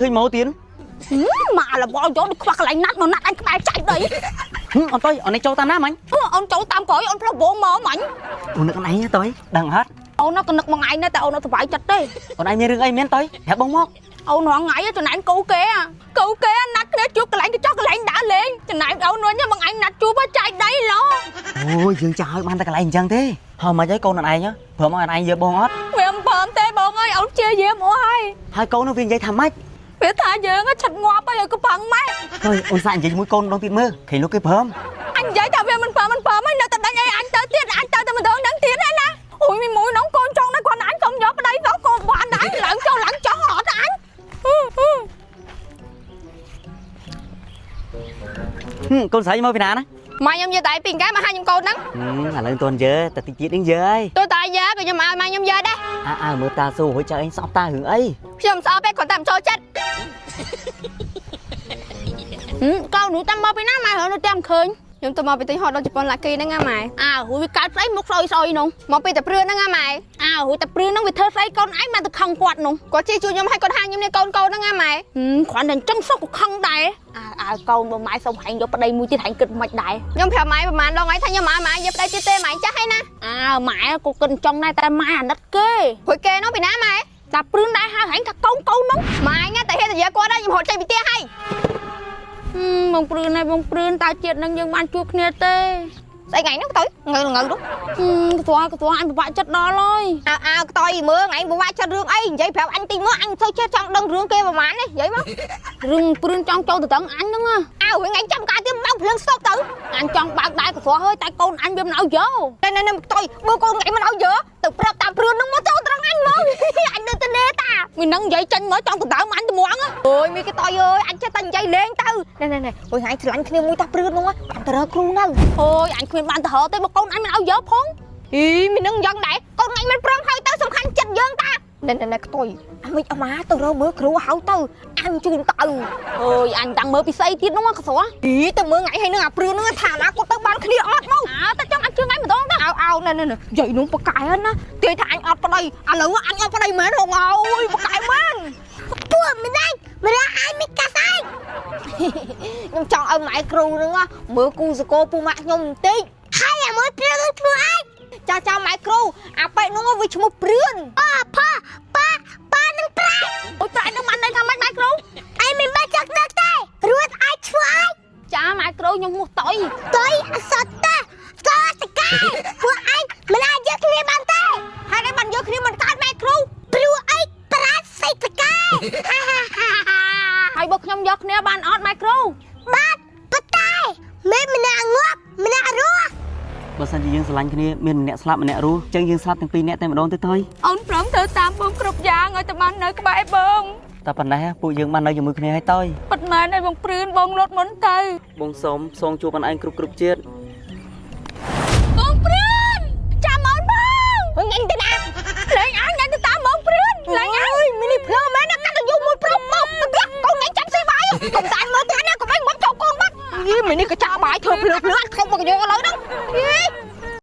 ឃើញមកទៀត ម៉ាលវល់យកដូចខ្វះកន្លែងណាត់មកណាត់អញក្បែរចៃដី ហឹមអូនតុយអូននេះចូលតាមណាមិញ អូនចូលតាមក្រោយអូនផ្លោះបងមកមិញ អូននឹកអូនឯងតុយដឹងហត់ អូនក៏នឹកមកឯងដែរតែអូនអត់សុបាយចិត្តទេ អូនឯងមានរឿងអីមែនតុយប្រាប់បងមក អូនរងថ្ងៃចំណែនគូគេគូគេណាត់គ្នាជួបកន្លែងកញ្ចក់កន្លែងដើរលេងចំណែនអូនវិញមកឯងណាត់ជួបចៃដីឡោ អូយយើងចាស់ឲ្យបានតែកន្លែងអញ្ចឹងទេហើយមិនអីកូនអូនឯងព្រមឲ្យអូនឯងយកបងអត់ វាមិនព្រមទេបងអើយអូនជាយាមអស់ហើយ ហើយកូននោះវានិយាយថាម៉េច វាថាយើងឆិតងាប់ហើយឲ្យកប៉ឹងម៉ែ តុយអូនសាកនិយាយជាមួយកូនម្ដងទៀតមើលឃើញលោកគេព្រម អញនិយាយថាវាមិនព្រមមិនព្រមហើយនៅតែដេញអីអញទៅទៀតអញទៅតែម្ដងនឹងទៀតហើយណាអូយមីមួយនងកូនចង់ណាស់គាត់អញសុំយកប្តីសោះកូនបានដែរឡើងចុះឡើងចុះអត់អញ ហឹមកូនស្រីមកពីណាណា ម៉ែខ្ញុំយកតែពីកែមកឲ្យខ្ញុំកូនហ្នឹង ហឹមឥឡូវមិនទាន់យើតែតិចទៀតនឹងយើហើយ ទោះតែយើក៏ខ្ញុំឲ្យម៉ែខ្ញុំយកដែរ អើអើមើលតាស៊ូរួចចៅឯងស្អប់តារឿងអី ខ្ញុំស្អប់ទេគ្រាន់តែមិនចូលចិត្ត កូននោះតាមមកពីណាម៉ែរនៅតាមឃើញ ខ្ញុំទៅមកពីទិញហោះដល់ជប៉ុនឡាគីហ្នឹងណាម៉ែ អើរួយវាកើតស្អីមុខស្អុយស្អុយនោះ មកពីតែព្រឿនហ្នឹងណាម៉ែ អើរួយតែព្រឿនហ្នឹងវាធ្វើស្អីកូនឯងបានទៅខឹងគាត់នោះ គាត់ជិះជួខ្ញុំឲ្យគាត់ហាខ្ញុំនេះកូនកូនហ្នឹងណាម៉ែ គ្រាន់តែអញ្ចឹងសោះក៏ខឹងដែរអើអើកូនបើម៉ែសុំហែងយកប្តីមួយទៀតហែងគិតមិនដែរ ខ្ញុំប្រាប់ម៉ែប្រហែលដងហើយថាខ្ញុំឲ្យម៉ែយកប្តីទៀតទេម៉ែចាស់ហើយណា អើម៉ែក៏គិតអញ្ចឹងដែរតែម៉ែអាណិតគេ រួចគេនោះពីណាម៉ែ តែព្រឿនដែរហៅហែងថាកូនកូននោះ ម៉ែហ្នឹងតែហ៊ានតែយកគាត់ហើយខ្ញុំរត់ចេញពីផ្ទះហើយ បងព្រឿនហើយបងព្រឿនតើជាតិនឹងយើងបានជួបគ្នាទេ ស្អីថ្ងៃហ្នឹងទៅងើងើនោះ កន្ទោះអញពិបាកចិត្តដល់ហើយ អើអើខ្តុយមើលថ្ងៃពិបាកចិត្តរឿងអីនិយាយប្រាប់អញតិចមកអញសូវចេះចង់ដឹងរឿងគេប្រហែលនេះនិយាយមក រឿងព្រឿនចង់ចូលទៅតឹងអញហ្នឹង អើថ្ងៃចាំការទៀតបើកភ្លើងស្តុបទៅ អញចង់បើកដែរកន្ទោះហើយតែកូនអញវាមិនឲ្យយក ណែណែខ្តុយមើលកូនថ្ងៃមិនឲ្យយកទៅប្រាប់តាមព្រឿនហ្នឹងមកចូលត្រង់អញមកអញនៅទៅនេតា មីនឹងនិយាយចេញមកចង់ដណ្ដើមអញត្មង អូយមីគេតយអើយអញចេះតែនិយាយលេងទៅណែណែណែអូយថ្ងៃឆ្លាញ់គ្នាមួយតាព្រឿនហ្នឹងបានទៅរកគ្រូនៅ អូយអញគ្មានបានទៅរកទេបើកូនអញមិនឲ្យយកផង អីមីនឹងយ៉ាងដែរកូនថ្ងៃមិនព្រមហើយទៅសំខាន់ចិត្តយើងតាណែណែណែខ្តុយអាមិចអាម៉ាទៅរកមើលគ្រូហើយទៅអញជូនទៅ អូយអញតាំងមើលពិសីទៀតនោះកន្ទោះ អីទៅមើលថ្ងៃហើយនឹងអាព្រឿនហ្នឹងថាណាគាត់ទៅបានគ្នាអត់មក អើតែចង់អញជឿថ្ងៃម្ដងទៅ អោអោណែណែនិយាយនោះប៉កែណាទាយថាអញអត់ប្តីឥឡូវអញអត់ប្តីមែនហងអើយប៉កែមែន ពួកម្ដាយម្ដាយឯងមានកាសឯង ខ្ញុំចង់ឲ្យម៉ែគ្រូហ្នឹងមើលគូសកោពូម៉ាក់ខ្ញុំបន្តិច ហើយអាមួយព្រឿននឹងធ្វើអី ចាចាម៉ែគ្រូអាប៉ែនោះវាឈ្មោះព្រឿន អូផប៉ាប៉ានឹងប្រាយ អូយប្រាយនឹងបានន័យថាម៉េចម៉ែគ្រូ ឯងមិនបាច់ចង់ដឹងទេរួចឯងធ្វើអី ចាម៉ែគ្រូខ្ញុំហួសតុយ តុយអសតតតតកែពួកឯងមិនអាចយកគ្នាបានទេ ហើយឯងបានយកគ្នាមិនកើតម៉ែគ្រូ ព្រោះឯងប្រាយសៃតកែ ហើយបើខ្ញុំយកគ្នាបានអត់ម៉ែគ្រូ បាទប៉ុន្តែមានម្នាក់ងាប់ម្នាក់រស់ បើសិនជាយើងស្រឡាញ់គ្នាមានម្នាក់ស្លាប់ម្នាក់រស់អញ្ចឹងយើងស្លាប់ទាំងពីរនាក់តែម្ដងទៅតុយ អូនព្រមធ្វើតាមបងគ្រប់យ៉ាងឲ្យតែបាននៅក្បែរបង តែប៉ុណ្ណេះពួកយើងបាននៅជាមួយគ្នាហើយតុយ ពិតមែនហើយបងព្រឿនបងលត់មុនទៅ បងសុំសងជួបអូនឯងគ្រប់គ្រប់ជាតិ បងព្រឿនចាំអូនបង ហឹងអញទៅណា លេងអញអញទៅតាមបងព្រឿនលេងអញ អើយមីនេះភ្លើមែនណាកាត់ទៅយូរមួយព្រមមកទៅផ្ទះកូនឯងចាំស៊ីបាយកុំតានមើលផ្ទះណាកុំឯងមកចូលកូនបាត់យីមីនេះក៏ចាក់បាយធ្វើភ្លើភ្លើអត់ខំមកយកឥឡូវហ្នឹងយី